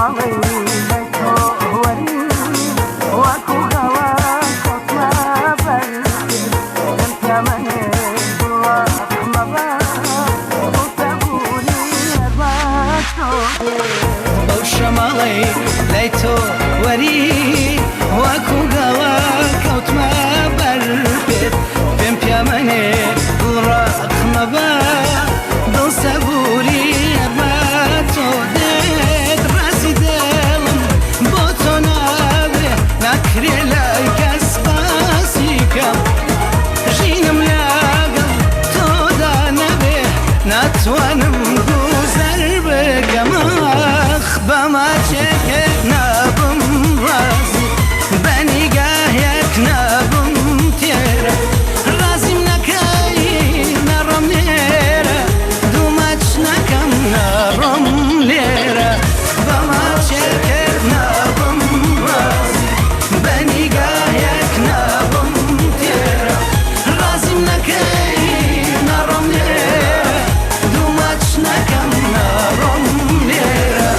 شەماڵەی لای تۆ وەری وەکو گەڵا کەوتمە بەر پێت پێم پیامەنێ دڵڕەق مەبە دڵ سەبووری هەر بە تۆ دێ. بەو شەماڵەی لای تۆ وەری وەکو گەڵا کەوتمە بەر پێت پێم پیامەنێ دڵڕەق مەبە دڵ سەبووری هەر بە تۆ دێت ڕازی دڵم بۆ تۆ نابێ ناکرێ لای کەس باسی کەم ژینم لەگەڵ تۆدا نەبێ ناتوانم گوزەر بکەم ئاخ بە ماچێکت نابم ڕازی بە نیگایەک نابم تێرە ڕازیم نەکەی نەڕۆم لێرە دوو ماچ نەکەم ناڕۆم لێرە بە ماچێکت نابم ڕازی بە نیگایەک نابم تێرە ڕازیم نەکەی ناڕۆم لێرە دوو ماچ نەکەم ناڕۆم لێرە.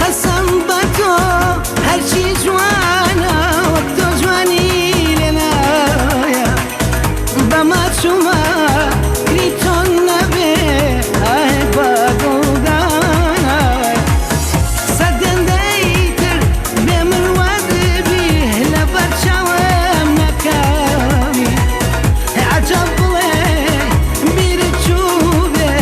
قەسەم بە تۆ هەرچی جوانە وەک تۆ جوانی لێ نایە بە ماچومە کریتۆن نەبێ ئاهێک بە گوڵدانایە سەدەندەی تر بێ مروەت بی لەبەر چاوم نەکەوی عەجەب بڵێ بیرت چووبێ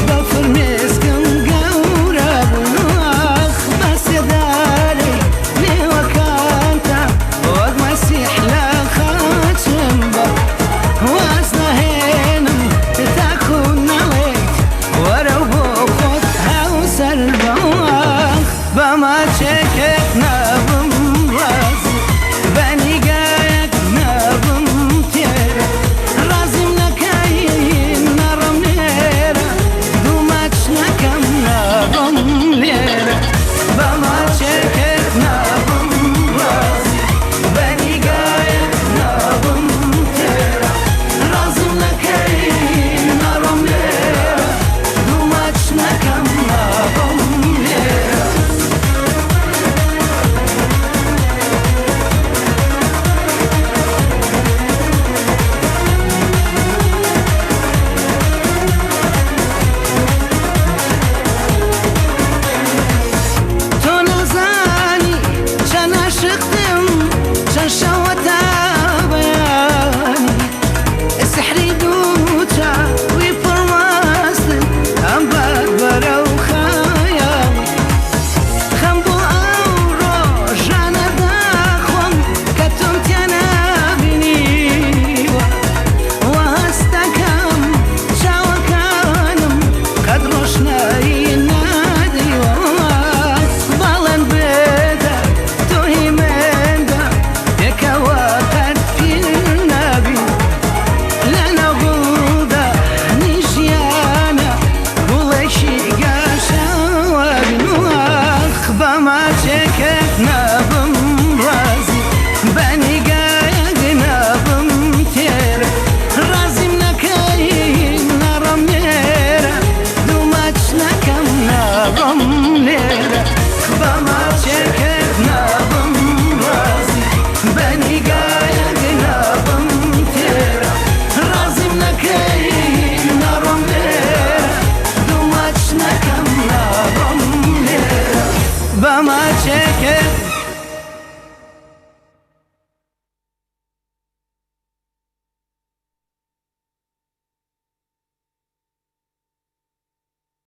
بە فرمێسکم گەورە بوو ئاخ بە سێدارەی لێوەکانتا وەک مەسیح لە خاچم بە واز ناهێنم تاکو نەڵێیت وەرەو بۆ خۆت هاوسەر بە ئاخ بە ماچێکت نابم ڕازی بە نیگایەک نابم تێرە ڕازیم نەکەی نەڕۆم لێرە دوو ماچ نەکەم ناڕۆم لێرە بە ماچێکت نابم ڕازی بە نیگایەک نابم تێرە ڕازیم نەکەی ناڕۆم لێرە دوو ماچ نەکەم ناڕۆم لێرە. تۆ نازانی چەند عاشقتم چەند شەوە تا بەیانی سحری دوو چاوی پڕ مەستم ئەم بەد بەرەو خەیاڵی خەم بۆ ئەو ڕۆژانە دەخۆم کە تۆم تیا نەبینیوە وا هەستەکەم چاوەکانم قەت ڕۆشنایی نەدیوە بەڵێن بدە تۆ هی من بە پێکەوە قەت پیر نابین لەناو گوڵدا ژیانە گوڵێکی گەشەوە بین ئاخ بە ماچێکت نابم ڕازی بە نیگایەک نابم تێرە ڕازیم نەکەی ناڕۆم لێرە دوو ماچ نەکەم ناڕۆم لێرە بە ماچێکت نابم ڕازی بە نیگایەک نابم تێرە ڕازیم نەکەی ناڕۆم لێرە دوو ماچ نەکەم ناڕۆم لێرە بە ماچێکت.